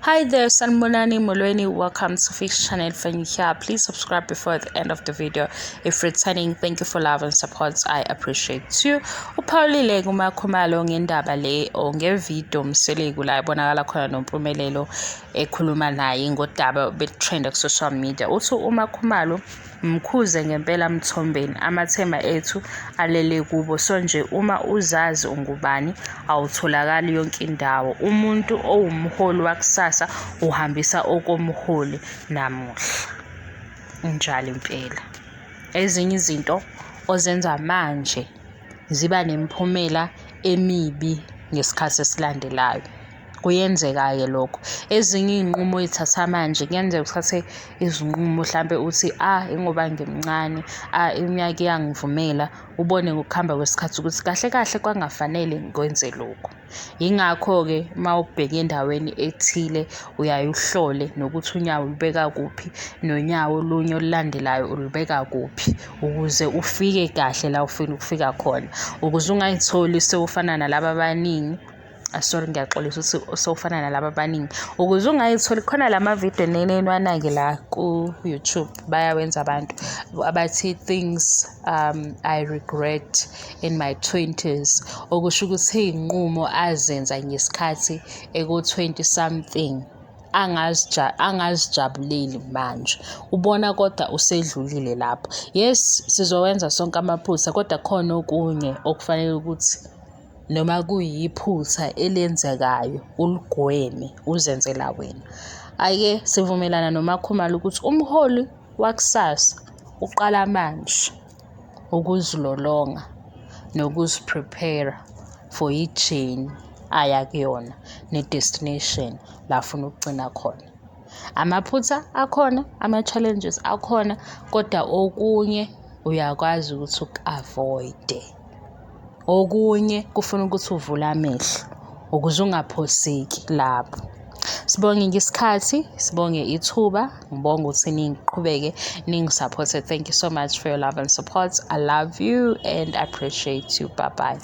Hi there, Sanibonani Molweni. Welcome to Fix Channel. If you're here, please subscribe before the end of the video. If returning, thank you for love and support. I appreciate you. Uphawulile kuMakhumalo ngendaba le or ngevidiyo Mseleku la ebonakala khona noMpumelelo ekhuluma naye ngodaba betrenda ku-social media. Uthi uMakhumalo Mkhuze ngempela Mthombeni, amathemba ethu alele kubo so nje uma uzazi ungubani awutholakali yonke indawo. Umuntu owumholi wakusasa uhambisa okomholi namuhla. Injalo impela. Ezinye izinto ozenza manje ziba nemiphumela emibi ngesikhathi esilandelayo. Kuyenzeka-ke lokho. Ezinye iy'nqumo oy'thatha manje kuyenzeka uthathe izinqumo hlampe uthi, ah ingoba ngimncane, ah iminyaka iyangivumela, ubone ngokuhamba kwesikhathi ukuthi kahle kahle kwangafanele ngikwenze lokhu. Yingakho-ke uma ubheke endaweni ethile uyaye uhlole nokuthi unyawo ulubeka kuphi nonyawo olunye olulandelayo ulubeka kuphi ukuze ufike kahle la ufuna ukufika khona, ukuze ungay'tholi sewufana nalaba abaningi. Ah, sorry, ngiyaxolisa ukuthi sewufana nalaba abaningi ukuze ungayitholi khona la mavidiyo nenenwanake la ku-YouTube bayawenza abantu abathi things I regret in my 20s, okusho ukuthi iy'nqumo azenza ngesikhathi eku-20 something angazijabuleli manje ubona kodwa usedlulile lapho. Yes, sizowenza sonke amaphutha, kodwa khona okunye okufanele ukuthi noma kuyiphutha elenzekayo uligweme uzenzela wena. Ake sivumelana noMakhumalo ukuthi umholi wakusasa uqala manje ukuzilolonga nokuzi-prepare for i-journey aya kuyona ne-destination la afuna ukugcina khona. Amaphutha akhona, ama-challenges akhona, kodwa okunye uyakwazi ukuthi uku-avoid-e. Okunye kufuna ukuthi uvule amehlo ukuze ungaphoseki lapho. Sibonge ngesikhathi, sibonge ithuba, ngibonge ukuthi niqhubeke ningi-support-e. Thank you so much for your love and support. I love you and appreciate you. Bye bye.